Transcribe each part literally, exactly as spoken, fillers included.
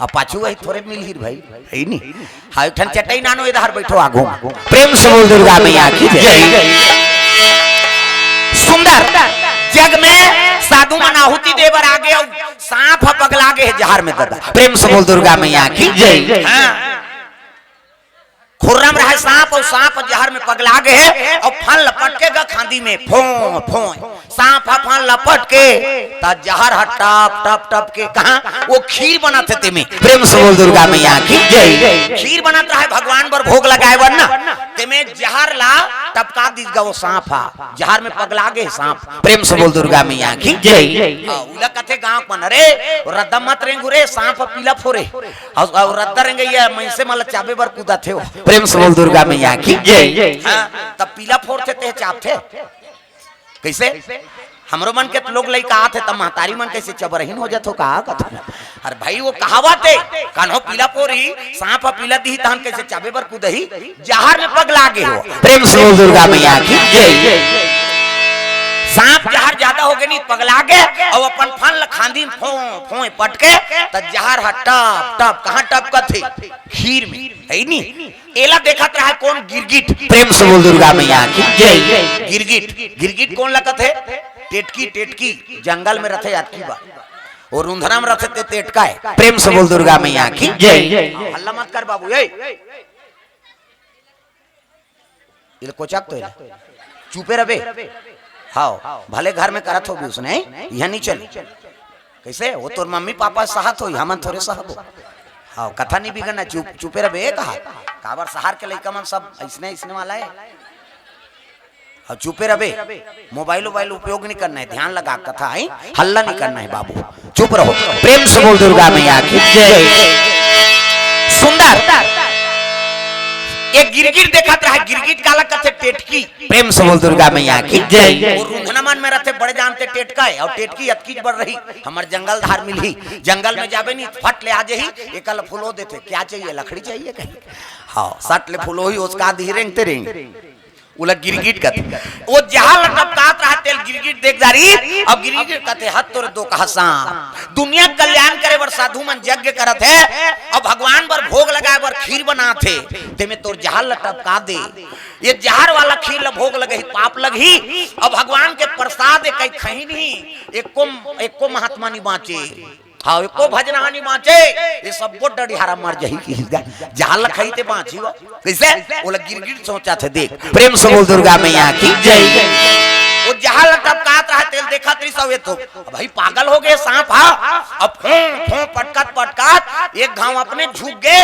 अब पाछू वही थोरे मिलही भाई, है नी? हाँ, एक ठन चटई नानो, इधर बैठो आगू। प्रेम से बोल दुर्गा मैया की जय। सुंदर जग में साधु मन आहुति दे बर आगे अउ सांप ह पगला गे हे जहर में दादा। प्रेम से बोल दुर्गा मैया की जय। हाँ। खुर्रम रहे सांप अउ सांप जहर में पगला गे हे अउ फन लपट के गा खांदी में फों फों। सांप ह फन लपट के त जहर ह टप टप टप के कहा वो खीर बनत हे तेमे। प्रेम से बोल दुर्गा मैया की जय। खीर बनत रहे भगवान बर भोग लगाए बर ना, तेमे जहर ला टपका दीस गा वो सांप ह, जहर में पगला गे सांप। प्रेम से बोल दुर्गा मैया की जय। हाँ, उला कथे गांव मन, अरे रद्दा मत रेंगू रे, सांप पीला फोरे। अउ, अउ रद्दा रेंगइया मइनसे मन ल चाबे बर कूदत हे वो। प्रेम से बोल दुर्गा मैया की जय। हाँ, तब पीला फोरथे ते चाबथे। कइसे? हमरो मन के त लोग लइका आथे, तब महतारी मन कइसे चबरहीन हो जाथो का कथो। अरे भाई, वो कहावत हे, कान्हो पीला फोरही, सांप ह पीला दिही, तहन कइसे चाबे बर कूदही, जहर में पगला गे हो। प्रेम से बोल दुर्गा मैया की जय। सांप जहर ज्यादा हो गे नी, पगला गे, अउ अपन फन ल खांदी में फों फों पटके, त जहर ह टप टप, कहाँ टपकत हे? खीर में, है नी? एला देखत रहा कोन? गिरगिट। प्रेम से बोल दुर्गा मैया की जय। गिरगिट, गिरगिट कोन लगत हे? टेटकी, टेटकी जंगल में रथे, अतकी बा। वो रुंधरा में रथे ते टेटका हे। प्रेम से बोल दुर्गा मैया की जय। हल्ला मत कर बाबू, ए। इले कोचक तो इले। चुपे रबे। हाव, भले घर में करत होबे उसने, इहाँ नी चले। कइसे? वो तोर मम्मी पापा सहत होही, हमन थोरे सहबो। हाव, कथा नी बिगड़ना, चुप, चुपे रबे, कहा। काबर सहर के लइका मन सब अइसने, अइसने वाला हे। अउ चुपे रबे, मोबाइल वोबाइल उपयोग नी करना हे, ध्यान लगा कथा हे, हल्ला नी करना हे बाबू, चुप रहो। प्रेम से बोल दुर्गा मैया की जय। सुंदर, एक गिरगिट देखत रहा, गिरगिट काला कथे? टेटकी। प्रेम से बोल दुर्गा मैया की जय। वो रुंधना मन में रथे, बड़े जानते टेटका हे, अउ टेटकी अतकीच बड़ रही, हमर जंगल धार मिलही, जंगल में जाबे नी, फट ले आ जाही, एकल फुलो देथे, क्या चाहिए, लकड़ी चाहिए कहीं? हाँ, सट ले फुलोही, उसका दी रेंगते रेंग। उला गिरगिट कथे। वो जहां ल टपकात रहा तेल गिरगिट देख डारी, अब गिरगिट कथे, "हत तोरे दो कहा सांप। दुनिया कल्याण करे बर साधु मन यज्ञ करत हे, अब भगवान बर भोग लगाए बर खीर बनात हे, तेमे तोर जहां ल टपका दे। ये जहर वाला खीर ल भोग लगही, पाप लगही, अब भगवान के प्रसाद हे, कहीं खही नहीं, एको, एको महात्मा नहीं बांचे।" हाँ, एको भजनहा नी बांचे, ये सब्बो डढ़ियारा मर जाही कि जहां ल खही ते बांची वो। कइसे? ओला गिरगिट सोचत हे, देख। प्रेम से बोल दुर्गा मैया की जय। वो जहां ल टपकात रहा तेल देखत रही सब, ये तो भाई पागल हो गे सांप, हाँ। अब फों, फों पटकत, पटकत, एक घांव अपने झुक गे,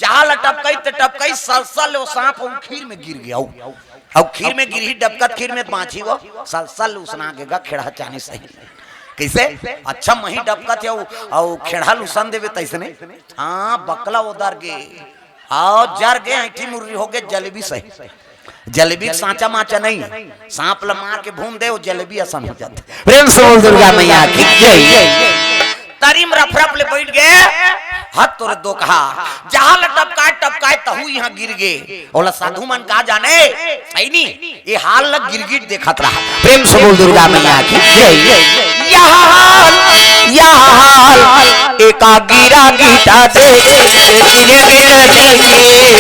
जहां ल टपकई ते टपकई, सलसल वो सांप वो खीर में गिर गे। अउ खीर में गिरही, डबकत खीर में बांची वो, सलसल उसना गे गा खेड़हा चानी सही। कइसे? अच्छा मही डबकत हे, अउ, अउ खेड़हा ल उसन देबे तइसने। हाँ, बकला ओदर गे। हाँ, जर गे, ऐंठी मुर्री हो गे, जलेबी सही। जलेबी के सांचा माचा नहीं, सांप ल मार के भून दे, वो जलेबी असन हो जाथे। प्रेम से बोल दुर्गा मैया की जय। तरी म रफ रफ ले बइठ गे, हत तोरे दो कहा, जहां ल टपकाए टपकाए तहू इहाँ गिर गे। ओला साधु मन का जाने, सही नी? ये हाल ल गिरगिट देखत रहा। प्रेम से बोल दुर्गा मैया की जय। यह हाल, यह हाल, एका गिरा गीता दे, गिरे गिरे गिरे।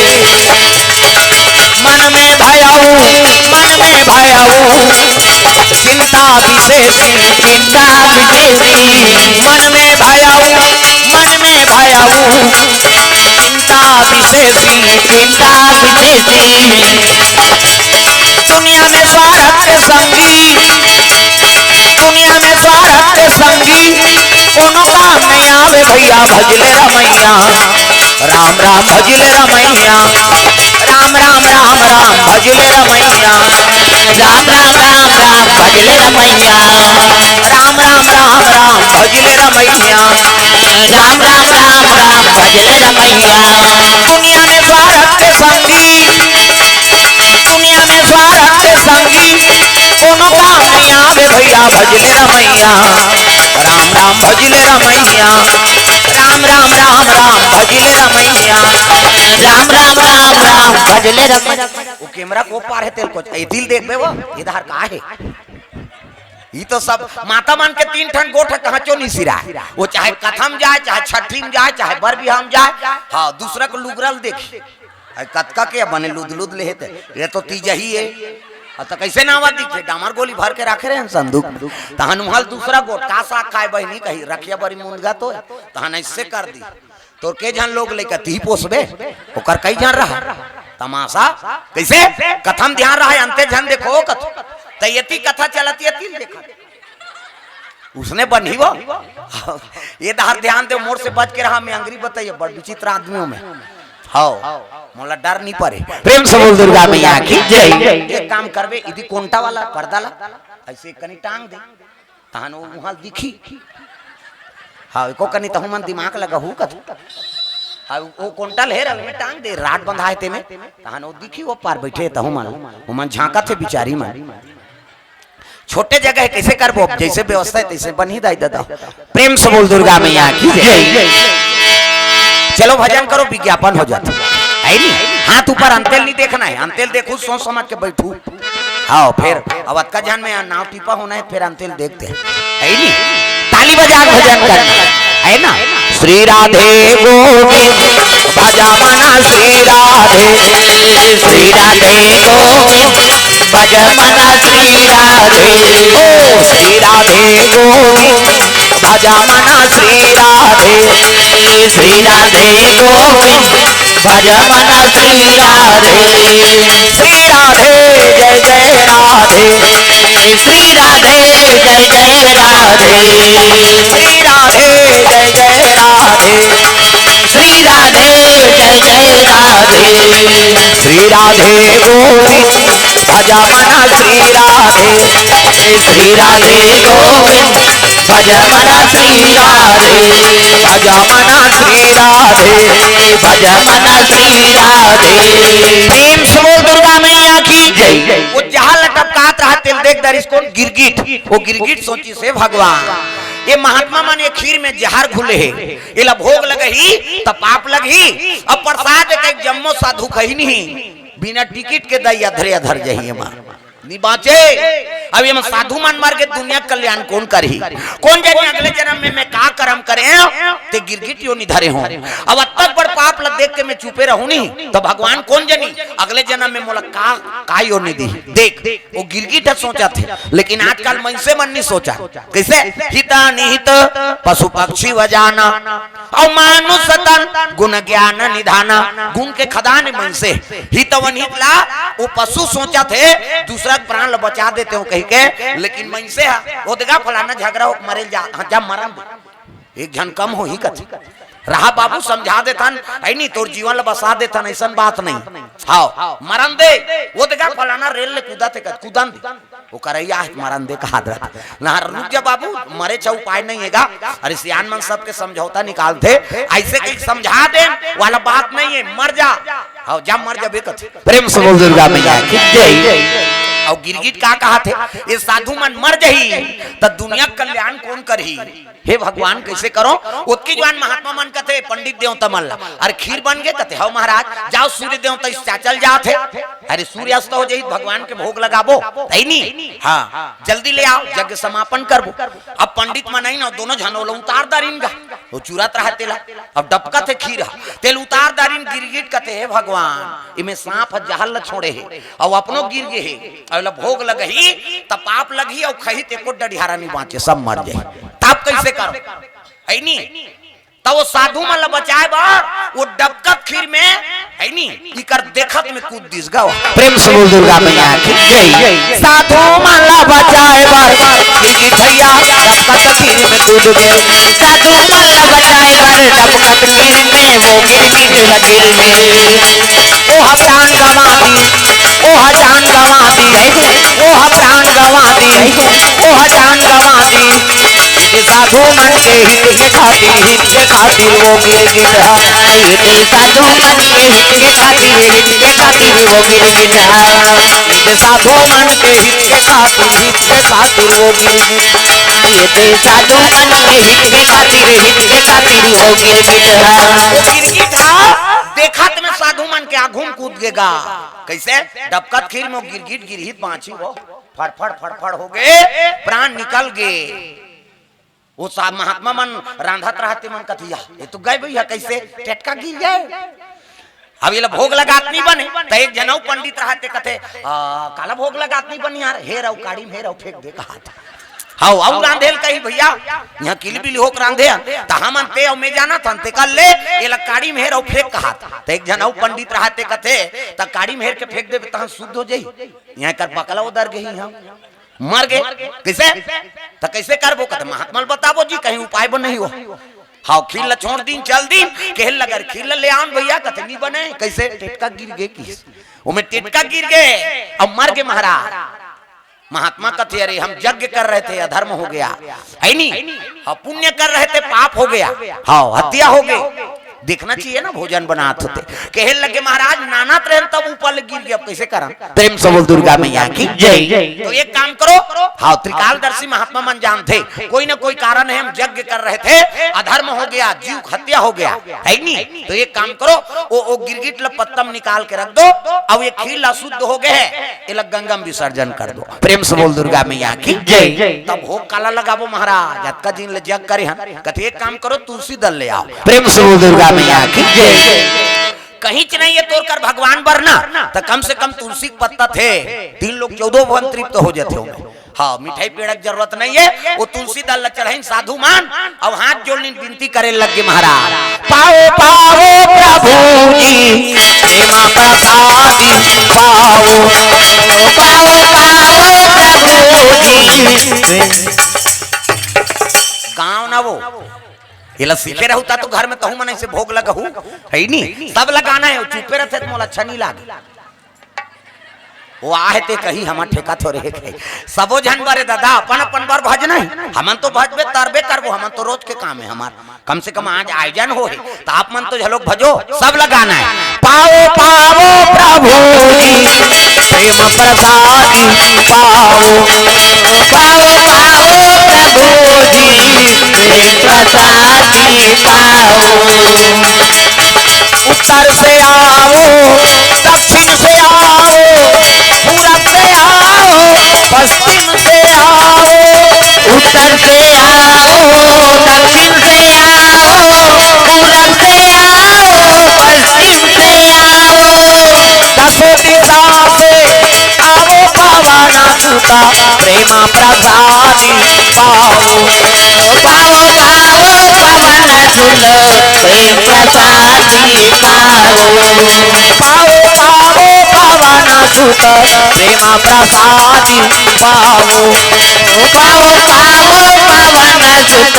मन में भयाऊ, मन में भयाऊ, चिंता विशेष, चिंता विशेष। मन में भयाऊ, मन में भयाऊ, चिंता विशेष, चिंता विशेष। दुनिया में स्वार्थ के संगी, दुनिया में स्वार्थ के संगी, कोनो काम नहीं आवे भैया, भजले रमैया। राम राम भजले रमैया, राम राम राम राम भजले रमैया, राम राम राम राम भजले रमैया, राम राम राम राम भजले रमैया, राम राम राम राम भजले रमैया। दुनिया में स्वार्थ के संगी, दुनिया में स्वार्थ के संगी, कोनो काम नहीं आवे भैया, भजले रमैया। राम राम भजले रमैया, राम राम राम राम भजले रमैया, राम राम राम राम भजले रमैया। वो कैमरा को पार हे तेल को, ए दिल देखबे वो, इधर का हे? ई तो सब माता मन के तीन ठन गोठ कहांचो नहीं सिराय। वो चाहे कथा म जाय, चाहे छठी म जाय, चाहे बर बिहाव म जाय, हाँ, दूसरा के लुगरा ल देखही। अरे कतका के बने लुद लुद ले हे ते, ये तो तीजही हे। अ त कइसे नावा दिखथे? डामर गोली भर के राखे रहे हन संदूक म। तहन उहां ल दूसरा गोठ का साग खाय बहिनी कही, रखिया बरी मुंदगा तो हे। तहन अइसे कर दी। तोर के झन लोग लइका तिही पोसबे, ओकर कई झन रहा। तमासा कइसे? कथा म ध्यान रहा, अंते झन देखो कथा। त यति कथा चलत यति ल देखत। उसने बनी वो। ये डहर ध्यान दे, मोर से बच के रहा, मैं अंगरी बताइए, बड़ विचित्र आदमी हूं मैं। हव, मोला डर नहीं परे। प्रेम से बोल दुर्गा मैया की जय। एक काम करबे, इदी कोंटा वाला पर्दा ला अइसे कनी टांग दे, तहन वो उहां दिखही। हाँ, एको कनी तहू मन दिमाग लगाहू कथू। हाँ, वो कोंटा ल हे रल में टांग दे, राड बंधा हे तेमे, तहन वो दिखही, वो पार बइठे हे तहू मन, वो मन झांकत हे बिचारी मन। छोटे जगह हे, कइसे करबो? जइसे व्यवस्था हे तइसे बनही दाई ददा। प्रेम से बोल दुर्गा मैया की जय। चलो भजन करो, विज्ञापन हो जाथे, हे नी? हाथ ऊपर, अंते ल नहीं देखना हे, अंते ल देखू सोच समझ के बइठू। हाँ, फेर अब अतका झन में नाव टिपा होना हे, फेर अंते ल देखथे, हे नी? ताली बजा के भजन करना हे, हे ना? श्री राधे गोविंद भज मन श्री राधे, श्री राधे गोविंद भज मन श्री राधे, ओ श्री राधे गोविंद भज मन श्री राधे, श्री राधे गोविंद भज मन श्री राधे। श्री राधे जय जय राधे, श्री राधे जय जय राधे, श्री राधे जय जय राधे, श्री राधे जय जय राधे। श्री राधे गोविंद भज मन श्री राधे, श्री राधे गोविंद भज मन श्री राधे, भज मन श्री राधे, भज मन श्री राधे। प्रेम से बोल दुर्गा मैया की जय। वो जहां लटपटात रहा, तेल देख दरिस कोन? गिरगिट। वो गिरगिट सोचिस हे भगवान, ये महात्मा मन ये खीर में जहर घुले हे, एला भोग लगही त पाप लगही। अब प्रसाद के जम्मो साधु खही नहीं, बिना टिकट के दई अधरे अधर जही एमा। नी बांचे। अब ये मन साधु मन मर गे, दुनिया के कल्याण कोन करही? कोन जनी अगले जन्म में मैं का करम करे ते गिरगिट योनि धरे हों। अब अतक बड़ पाप ल देख के मैं चुपे रहूं नी, त भगवान कोन जनी अगले जन्म में मोला का, का योनि दी। देख, वो गिरगिट ह सोचथे, लेकिन आजकल मनसे मन नी सोचा। कइसे? हित अनिहित पशु पक्षी व जाना, अउ मानुष तन गुण ज्ञान निधाना। गुण के खदान हे मनसे। हित अउ अनहित ला वो पशु सोचथे, दूसरा के प्राण ला बचा देते हो कहिके, लेकिन मनसे ह ओदगा फलाना झगरा हो मरे ल जा, हाँ, जा मरन दे। एक झन कम होही कथे। रहा बाबू, समझा देथन, हे नी, तोर जीवन ला बसा देथन, अइसन बात नहीं। हाँ, मरन दे, ओदगा फलाना रेल ले कूदथे कथे, कूदन दे। वो करैया हे, मरन दे कहात रहा। ना, रुक जा बाबू, मरे च उपाय नहीं हे गा। अरे सियान मन सबके समझौता निकालथे, अइसे कहीं समझा दे वाला बात नहीं हे, मर जा। हाँ, जा मर जाबे कथे। प्रेम से बोल दुर्गा मैया की जय। अउ गिरगिट का कहाथे? ये साधु मन मर जही त दुनिया के कल्याण कोन करही? हे भगवान, कइसे करों? ओतकी जुवार महात्मा मन कथे, पंडित देवता मन ला, अरे खीर बन गे कथे, हव महाराज, जाव सूर्य देवता इस चाचल जात हे। अरे सूर्य अस्त हो जही, भगवान के भोग लगाबो, हे नी? हाँ, जल्दी ले आव, यज्ञ समापन करबो। अब पंडित मन आइन, दोनों झन ओला उतार दारिन गा, वो चुरत रहा तेला। अब डबकथे खीर ह, तेला उतार दारिन। गिरगिट कथे, हे भगवान, इमे सांप ह जहर ल छोड़े हे, अउ अपनो गिर गे हे, अउ एला भोग लगही त पाप लगही, अउ खही त एको डढ़ियारा नी बांचे, सब मर जाही। तब कइसे करों? हे नी? त वो साधु मन ल बचाय बर वो डबकत खीर में, हे नी, इकर देखत में कूद दिस गा। प्रेम से बोल दुर्गा मैया की जय। साधु मन ल बचाय बर गिरगिट भैया डबकत खीर में कूद गे। साधु मन ल बचाय बर डबकत खीर में वो गिरगिट ल गिर गे। ओह प्राण गंवा दिस, ओह जान गंवा दिस, ओह प्राण गंवा दिस, ओह जान गंवा दिस। ये साधु मन के हित के खातिर, हित के खातिर वो गिरगिट ह। ये साधु मन के हित के खातिर, हित के खातिर वो गिरगिट ह। ये साधु मन के हित के खातिर, हित के खातिर वो गिरगिट। ये साधु मन के हित के खातिर, हित के खातिर वो गिरगिट ह। वो गिरगिट ह, देखत में साधु मन के आघू म कूद गे गा। कइसे? डबकत खीर में वो गिरगिट गिरही त बांचही वो। फड़फड़ फड़फड़ हो गए, प्राण निकल गए। वो साहब महात्मा मन रांधत रहते, मन कथिया, "ये तो गए भैया, कैसे टेटका गिर गए?" अब ये ला भोग लगात नहीं बने, त एक जनऊ पंडित रहते, कथे, "आ, काला भोग लगात नहीं बने यार, हे रऊ काड़ी में हे रऊ फेंक दे," कहा था। हाउ, अउ रांधे ल कही, "भैया, यहाँ किलबिल होक रांधे हन, त हमन ते अउ मैं जानत हन, ते कर ले, ये ला काड़ी में हे रऊ फेंक," कहा था। त एक जनऊ पंडित रहते, कथे, "त काड़ी में हेर के फेंक देबे, तहन शुद्ध हो जाई, यहाँ कर बकला उदर गई हम।" मर गए। कैसे? त कैसे करबो? कथे, "महात्मा ल बताबो जी, कहीं उपाय बन नहीं हो।" हाउ, खीर ला छोड़ दीन, चल दीन, कहे लगर, "खीर ला ले आन भैया।" कथे, "नहीं बने।" कैसे? टेटका गिर गए किस, वो में टेटका गिर गए, अब मर गए महाराज। महात्मा कथे, "अरे, हम यज्ञ कर रहे थे, अधर्म हो गया, है नी? हम पुण्य कर रहे थे, पाप हो गया, हाँ, हत्या हो गई।" देखना चाहिए ना, भोजन बनात होते। कहे लगे, "महाराज, नानत रहन तब ऊपर ले गिर गया, अब कैसे करन?" प्रेम से बोल दुर्गा मैया की जय। तो एक काम करो, हाँ, त्रिकालदर्शी महात्मा मन जानते, कोई ना कोई कारण है, हम यज्ञ कर रहे थे, अधर्म हो गया, जीव हत्या हो गया, है नी? तो एक काम करो, ओ, ओ गिरगिट ल पत्तम निकाल के रख दो, अब ये खीर ला शुद्ध हो गए है, ये ला गंगा में विसर्जन कर दो। प्रेम से बोल दुर्गा मैया की जय। तब भोग काला लगाबो महाराज, अतका दिन ले जग करे हन, कथे, "एक काम करो, तुलसी दल ले आओ।" प्रेम से बोल दुर्गा मैया की जय। कहीं च नहीं है तोर कर भगवान बरना, त कम से कम तुलसी के पत्ता थे, तीन लोग चौदह भुवन तृप्त हो जाते होंगे। हाँ, मिठाई पेड़ा के जरूरत नहीं है, वो तुलसी दल ला चढ़ाइन साधु मान, अब हाथ जोड़ लीन विनती करे लग गे महाराज, "पाओ, पाओ प्रभु जी, प्रेम प्रसादी पाओ, पाओ, पाओ प्रभु जी।" गाँव ना वो, ये ला सीखे रहू ता तो घर में तहू मन ऐसे भोग लगहू, है नी? सब लगाना है, चुपे रहते तो मोला अच्छा नहीं लागे। वो आहे ते कही, हमर ठेका थोरे हे कही। सबो झन बरे दादा, अपन अपन बर भजना हे। हमन तो भजबे तरबे करबो, हमन तो रोज के काम हे हमर। कम से कम आज आयोजन हो हे, त आप मन तो झलोक भजो, सब लगाना हे। पाओ, पाओ प्रभु जी, प्रेम प्रसादी पाओ। पाओ, पाओ प्रभु जी, प्रेम प्रसादी पाओ। उत्तर से आओ, दक्षिण से आओ, पूरब से आओ, पश्चिम से आओ। उत्तर से आओ, दक्षिण से आओ, पूरब से आओ, पश्चिम से आओ। दसों दिशा से आओ पावन सुता, प्रेम प्रसादी पाओ। पाओ, पाओ पावन सुत, प्रेम प्रसादी पाओ। पाओ, पाओ पावन सुत, प्रेम प्रसादी पाओ। पाओ, पाओ पावन सुत,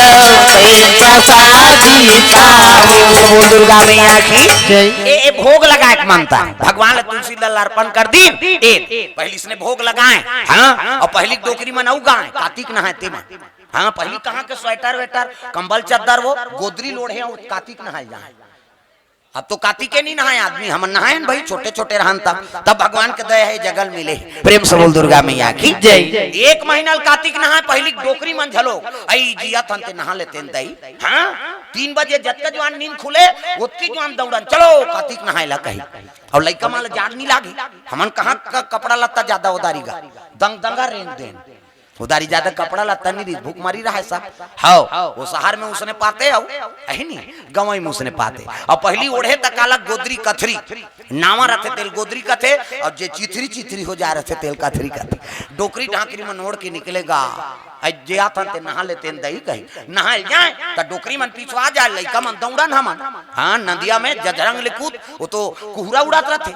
प्रेम प्रसादी पाओ। बोल दुर्गा मैया की जय। ए, ए भोग लगाए के मनता, भगवान ला तुलसी दल अर्पण कर दीन। ए, पहली इसने भोग लगाए, हाँ, अउ पहली डोकरी मन अउ गाए, कातिक नहाए ते मन। हाँ, पहली कहाँ के स्वेटर वेटर, कंबल चद्दर, वो गोदरी लोढ़े, अउ कातिक नहाए जाए। अब तो कातिके नहीं नहाए आदमी, हमन नहाए न भाई, छोटे छोटे रहन तब, तब भगवान के दया हे, जगल मिले। प्रेम से बोल दुर्गा मैया की जय। एक महीना ल कातिक नहाए, पहली डोकरी मन झलो, अई जिया थन ते नहा लेते न दई। हाँ, तीन बजे जतका जुआन नींद खुले, ओतकी जुआन दौड़न, "चलो कातिक नहाए ला" कही। अउ लइका मन ल जाड़ नहीं लागे, हमन कहाँ क-, कपड़ा लत्ता ज्यादा उधारी गा, दंग दंगा रेंग देन। उधारी ज्यादा कपड़ा लत्ता नहीं रहिस, भूख मरी रहा है सब। हव, वो शहर में उसने पाते हव, अही नहीं, गंवई में उसने पाते। अउ पहली ओढ़े त काला गोदरी कथरी, नावा रथे तेल गोदरी कथे, अउ जे चिथरी चिथरी हो जा रथे तेल कथरी कथे। डोकरी ढाकरी मन ओढ़ के निकलेगा, अई जे आथन ते नहा लेते न दई कही, नहाए जाए त डोकरी मन पिछुआ जाए, लइका मन दौड़न हमन। हाँ, नदिया में जझरंग ले कूद, वो तो कुहरा उड़ात रथे।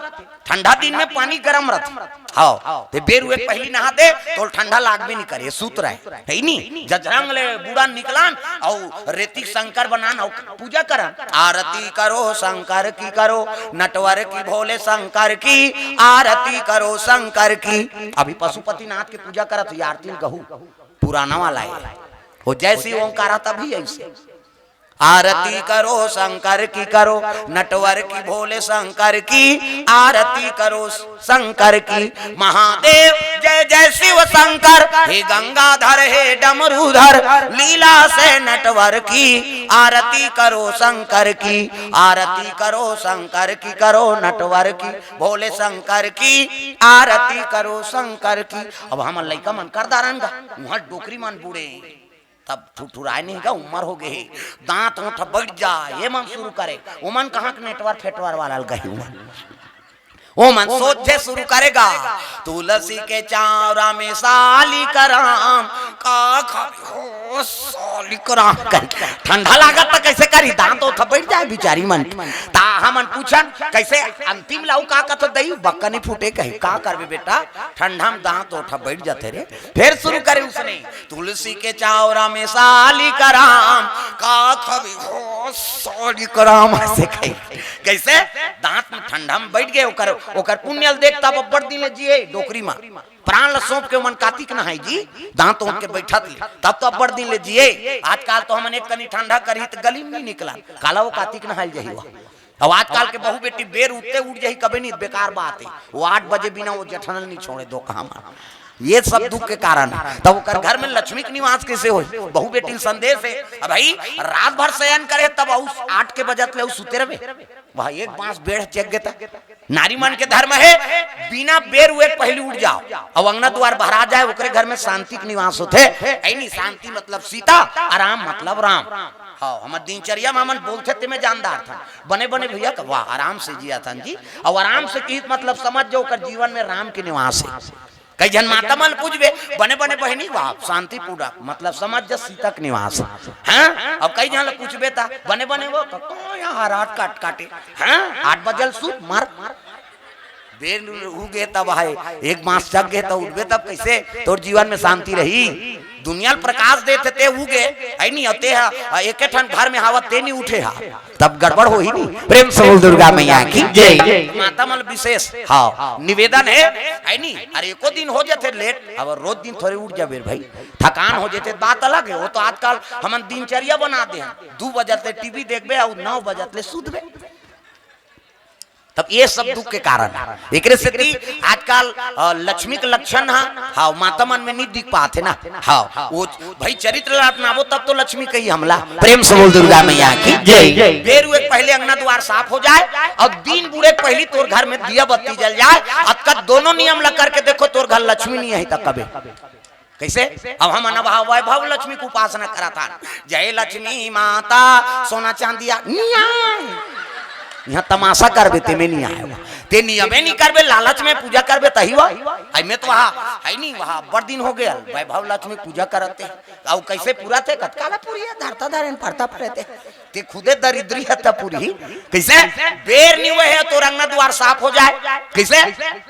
ठंडा दिन में पानी गरम रथे। हव, ते बेर उहे पहली नहा दे, तोल ठंडा लागबे नहीं करे, सूत रहे, हे नी? जझरंग ले बूड़ा निकलन, अउ रेती शंकर बनान, अउ पूजा करन। आरती करो शंकर की, करो नटवर की, भोले शंकर की, आरती करो शंकर की। अभी पशुपतिनाथ के पूजा करत हे, आरती गहू पुराना वाला हे, वो जय शिव ओंकारा तभी ऐसे। आरती करो शंकर की, करो नटवर की, भोले शंकर की आरती करो शंकर की। महादेव जय जय शिव शंकर, हे गंगाधर हे डमरूधर, लीला से नटवर की आरती करो शंकर की, आरती करो शंकर की, करो नटवर की, भोले शंकर की आरती करो शंकर की। अब हमर लइका मन कर दारन गा, उहाँ डोकरी मन बूढ़े, तब ठुठुराय नहीं गा, उमर हो गे हे, दांत ओंठ बइठ जाय, ये मन शुरू करे। ओमन कहाँ के नेटवर फेटवर वाला ल गही, ओमन, ओमन सोझे शुरू करे गा, तुलसी के चावरा में सालिक राम, का खाबे हो सालिक राम, कहि ठंडा लागत त कइसे करही, दांत ओंठ बइठ जाय बिचारी मन। त हमन पूछन कइसे, अंतिम ल अउ का कथस, दई बक्का नहीं फूटे कही, का करबे बेटा, ठंडा में दांत ओंठ बइठ जाथे रे। फेर शुरू करे उसने, तुलसी के चावरा में सालिक राम, का खाबे हो सालिक राम, अइसे कही। कइसे? दांत में ठंडा में बइठ गे, ओकर, ओकर पुण्य ल देख, तब अब्बड़ दिन ले जिए डोकरी म। प्राण ल सौंप के ओमन कातिक नहाय जी, दांत ओंठ के बइठत ले, तब तो अब्बड़ दिन ले जिए। आजकाल तो हमन एक कनी ठंडा करही त गली में नहीं निकलन, काला वो कातिक नहाय ल जाही वो। अब आजकाल के बहू बेटी बेर उठते उठ जाही, कबे नहीं, बेकार बात हे। वो आठ बजे बिना वो जेठन ल नहीं छोड़े, दो कहा मन। ये सब दुख के कारण हे। तब ओकर घर में लक्ष्मी के निवास कइसे होही? बहू बेटी ल संदेश हे, अब भाई रात भर शयन करे, तब अउ आठ के बजत ले अउ सुते रहबे। वह एक बांस बेर चघ गे त। नारी मन के धर्म हे, बिना बेर हुए पहिली उठ जाव, अउ अंगना दुवार भरा जाय, ओकरे घर में शांति के निवास होथे। अइनी शांति मतलब सीता, आराम मतलब राम। हाँ, हमर दिनचर्या म हमन बोलथे तेमे जानदार थन। बने बने भइया का, वाह, आराम से जियत हन जी, अउ आराम से किहिस मतलब समझ जाव ओकर जीवन में राम के निवास हे। कई झन माता मन पूछबे, बने बने बहिनी, वाह, शांतिपूर्वक मतलब समझ जा सीता के निवास हे। हाँ, अब कई झन ल पूछबे त बने बने वो क-, को यहाँ रात काट काटे, हाँ, आठ बजे ल सुत मर। बेर हो गे तब हे, एक बांस चघ गे त उठबे तब कइसे तोर जीवन में शांति रही? दुनिया ल प्रकाश देथे ते उगे, अइनी, अउ ते ह एके ठन घर में हवत ते नहीं उठे हा, तब गड़बड़ होही नहीं। प्रेम से बोल दुर्गा मैया की जय। माता मन ल विशेष, हाँ, निवेदन हे, अइनी, अरे एको दिन हो जाथे लेट, अब रोज दिन थोरे उठ जाबे भाई, थकान हो जाथे, बात अलग हे। वो तो आजकल हमन दिनचर्या बना दे हन, दू बजत ले टीवी देखबे अउ नौ बजत ले सुतबे। तब ये सब दुख के कारण हे। एकरे सेती आजकल, अ, लक्ष्मी के लक्षण ह, हाँ, माता मन में नहीं दिख पात हे ना। हाँ, वो भाई चरित्र ला अपनाबो तब तो लक्ष्मी कही हमला। प्रेम से बोल दुर्गा मैया की जय। बेर हुए के पहले अंगना दुवार साफ हो जाय अउ दिन बूड़े के पहली तोर घर में दिया बत्ती जल जाय। अतका दोनों नियम ला करके देखो, तोर घर लक्ष्मी नहीं आही त कबे। कइसे? अब हमन अब वैभव लक्ष्मी के उपासना करत हन, जय लक्ष्मी माता, सोना चांदिया, निया। यहाँ तमाशा करबे, तेमे नहीं आय। ते नियमे नहीं करबे, लालच में पूजा करबे, तही वा। अइमे तो वहाँ हे नहीं, वहाँ अब्बड़ दिन हो गे, वैभव लक्ष्मी पूजा करत हे। अउ कइसे पूरा थे, कतका ला पूरी हे, धरता धरेन, परता परे थे। ते खुदे दरिद्री हे त पूरी। कइसे? बेर नहीं हुए हे, तोर अंगना दुवार साफ हो जाय। कइसे?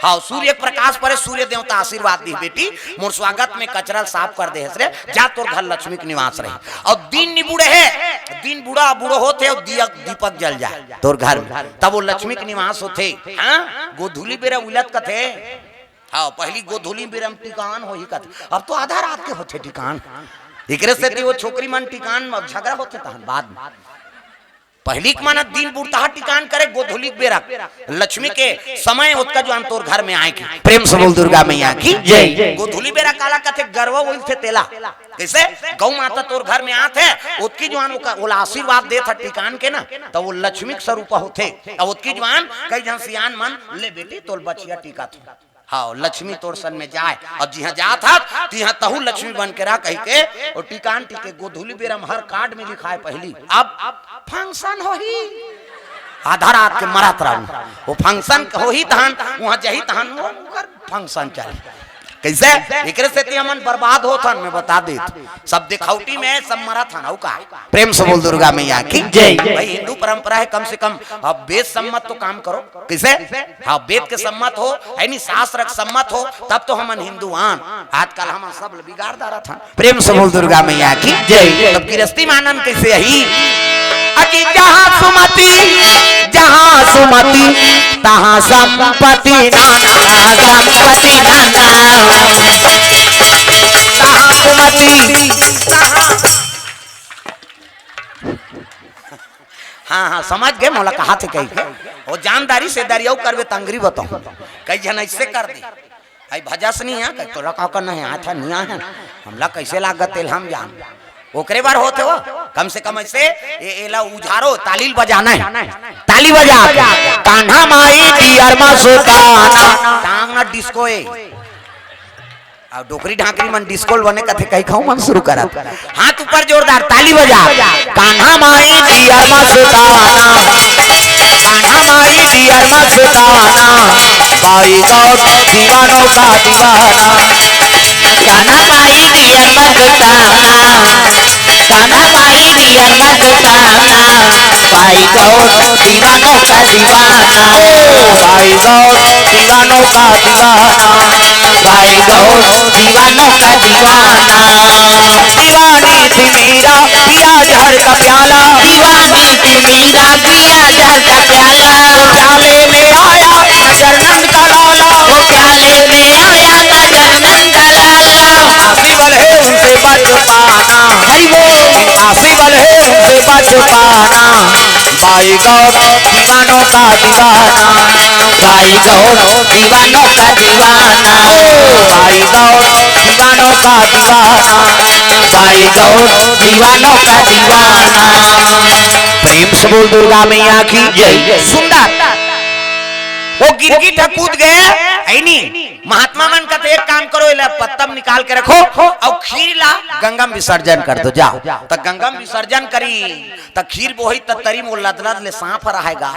हाँ, सूर्य के प्रकाश परे, सूर्य देवता आशीर्वाद दिही, बेटी, मोर स्वागत में कचरा ल साफ कर दे हस रे, जा तोर घर लक्ष्मी के निवास रही। अउ दिन नहीं बूड़े हे, दिन बूड़ा बूड़ो होथे अउ दिया दीपक जल जाय तोर घर में, तब वो लक्ष्मी के निवास होथे। हाँ, गोधूली बेरा उलत कथे। हाँ, पहली गोधूली बेरा म टिकान होही कथे, अब तो आधा रात के होथे टिकान। एकरे सेती वो छोकरी मन टिकान म झगड़ा होथे तहन बाद में। पहली के मन दिन बुड़ता टिकान करे, गोधूली बेरा लक्ष्मी के समय ओतका जुआन तोर घर में आय के। प्रेम से बोल दुर्गा मैया की जय। गोधूली बेरा काला कथे, गरवा उलथे तेला। कइसे? गौ माता तोर घर में आत हे, ओतकी जुआन ओका, ओला आशीर्वाद देत हे टिकान के ना, त वो लक्ष्मी के स्वरूप होथे। अउ ओतकी जुआन कई झन सियान मन, ले बेटी, तोर बछिया टिकत हे। हाँ, लक्ष्मी तोर सन में जाय। अब जिहाँ जात हस, तिहाँ तहू लक्ष्मी बन के रह कहि के, अउ टिकान टिके, गोधूली बेरा म हर कार्ड में लिखाय पहली, अब फंक्शन होही। आधा रात के मरत रहू, वो फंक्शन होही तहन, उहाँ जाही तहन, वो ओकर फंक्शन चलही। कइसे? एकरे सेती हमन बर्बाद होत हन, मैं बता देत। सब दिखौटी में सब मरत हन, अउ का? प्रेम से बोल दुर्गा मैया की जय। भाई, हिंदू परंपरा हे, कम से कम अब वेद सम्मत तो काम करो। कइसे? हाँ, वेद के सम्मत हो, हे नहीं, शास्त्र के सम्मत हो, तब तो हमन हिंदू आन। आजकल हमन सब ल बिगाड़ डारत हन। प्रेम से बोल दुर्गा मैया की जय। तब गृहस्थी म आनंद कइसे आही? अजी जहाँ सुमति, जहाँ सुमति, तहाँ संपत्ति नाना, संपत्ति नाना। जहाँ सुमति, तहाँ हाँ, हाँ, समझ गे, मोला कहाथे कहिके। वो जानदारी से दारी अउ करबे त अंगरी बताहूँ। कई झन अइसे कर दे। अई भजस नहीं है, कई तोला का करना है, हाथ नहीं है, हमला कैसे लागत तेल हम जान। ओकरे बर होथे वो, कम से कम अइसे, ए, एला उझारो, ताली ल बजाना है। ताली बजा के। कान्हा माई दियर मा सुताना। टांग ना डिस्को ए। अउ डोकरी ढाकरी मन डिस्को ल बने कथे, कही खाऊ मन शुरू करत। हाथ ऊपर जोरदार, ताली बजा। कान्हा माई दियर मा सुताना। कान्हा माई दियर मा सुताना। बाई गौर दीवानों का दीवाना। कान्हा माई दियर मा सुताना। कान्हा माई दियर मा सुताना। बाई गौर दीवानों का दीवाना। बाई गौर दीवानों का दीवाना। भाई गौर दीवानों का दीवाना। दीवानी थी मीरा, पिया जहर का प्याला। दीवानी थी मीरा, पिया जहर का प्याला। प्याले में आया नजर नंद का लाला। वो प्याले में आया नजर नंद का लाला। आसी बल है उनसे बच पाना। हरि बोल। आसी बल है उनसे बच पाना। भाई गौर दीवानों का दीवाना। भाई गौर दीवानों का दीवाना। भाई गौर दीवानों का दीवाना। भाई गौर दीवानों का दीवाना। प्रेम से बोल दुर्गा मैया की जय। सुंदर। वो गिरगिट ह कूद गे, ऐनी। महात्मा मन कथे, एक काम करो, एला पत्तम निकाल के रखो अउ खीर ला गंगा म विसर्जन कर दो, जाओ। त गंगा म विसर्जन करी, त खीर बोही, त तरी म लदलद ले सांप ह रहेगा।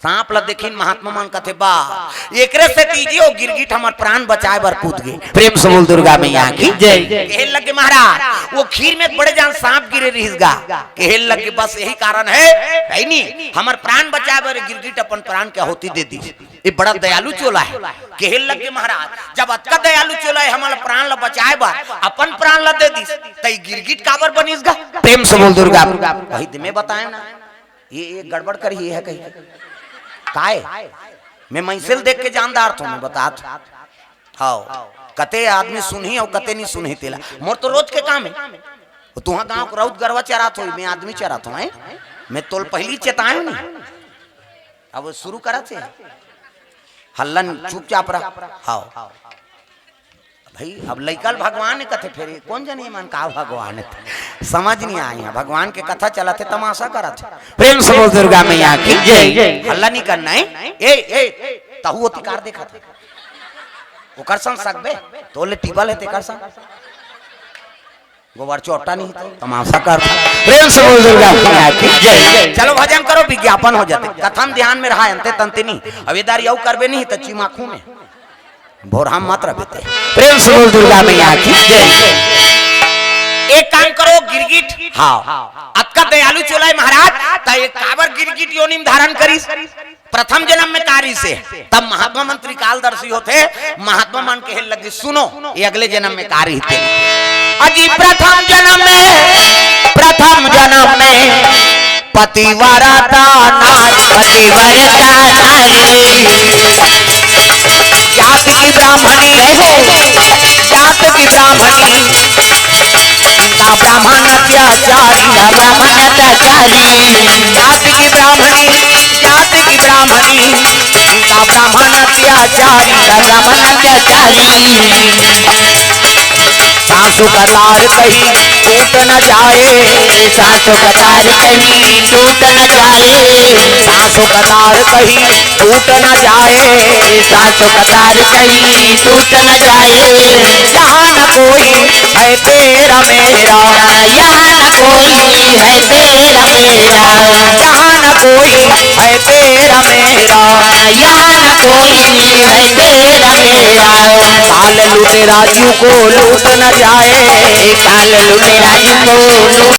सांप ला देखिन महात्मा मन कथे, बा, एकरे सेती जी वो गिरगिट हमर प्राण बचाए बर कूद गे। प्रेम से बोल दुर्गा मैया की जय। कहे लगे महाराज, वो खीर में बड़े जान सांप गिरे रहिस गा। कहे लगे बस यही कारण है, है नी, हमर प्राण बचाए बर गिरगिट अपन प्राण के आहुति दे दिस। ये बड़ा दयालु चोला है। कहे लगे महाराज, जब अतका दयालु चोला है, हमर प्राण ला बचाए बर अपन प्राण ला दे दिस, त ये गिरगिट काबर बनिस गा? प्रेम से बोल दुर्गा। वही दिन में बताए ना, ये, ये गड़बड़ कर ही है कहीं। काय? मैं मैसेज देख के जानदार थो, मैं बतात। हाँ, कते आदमी सुनही अउ कते नहीं सुनही तेला। मोर तो रोज के काम है। वो तुहा गांव के राउत गरवा चरात हो, मैं आदमी चरात हूँ, हैं? मैं तोल पहली चेताए नहीं। अब वो शुरू करत हे। हल्लन चुपचाप रह। हाँ। भाई, अब लइका ल भगवान कथे, फेर ये कोन जनी मन का भगवान हे? समझ नहीं आए हे। भगवान के कथा चलत हे, तमाशा करत हे। प्रेम से बोल दुर्गा मैया की जय। हल्ला नहीं करना है। ए, ए, तहु ओती कार देखत हे। ओकर संग सकबे, तोले टीबल हे तेकर संग। गोबर चोटा नहीं तो तमाशा करत हे। प्रेम से बोल दुर्गा मैया की जय। चलो भजन करो, विज्ञापन हो जाते। कथा म ध्यान में रहा, अंते तंते नहीं। अब ये दारी अउ करबे नहीं तो चिमाखू में। भोरहा मत रह बेटे। प्रेम से बोल दुर्गा मैया की जय। एक काम करो गिरगिट, हाँ, अतका दयालु चोला हे महाराज, त ये काबर गिरगिट योनि म धारण करिस? प्रथम जन्म में का रिहिसे? तब महात्मा मन त्रिकालदर्शी होथे, महात्मा मन कहे लगे, सुनो, ये अगले जन्म में का रिहिसे। अजी प्रथम जन्म में, प्रथम जन्म में पतिव्रता नारी, पतिव्रता नारी। जात की ब्राह्मणी, जात की ब्राह्मणी, का ब्राह्मण अत्याचारी, का ब्राह्मण अत्याचारी। जात की ब्राह्मणी, जात की ब्राह्मणी, का ब्राह्मण अत्याचारी, का ब्राह्मण अत्याचारी। सासू का तार कहीं टूट न जाए, सासू का तार कहीं टूट न जाए, सासू का तार कहीं टूट न जाए, सासू का तार कहीं टूट न जाए। यहाँ न कोई है तेरा मेरा, यहाँ न कोई है तेरा मेरा, यहाँ न कोई है तेरा मेरा, यहाँ न कोई है तेरा मेरा। काल लूटे राजू को लूट न जाए, काल लूटे राजू को लूट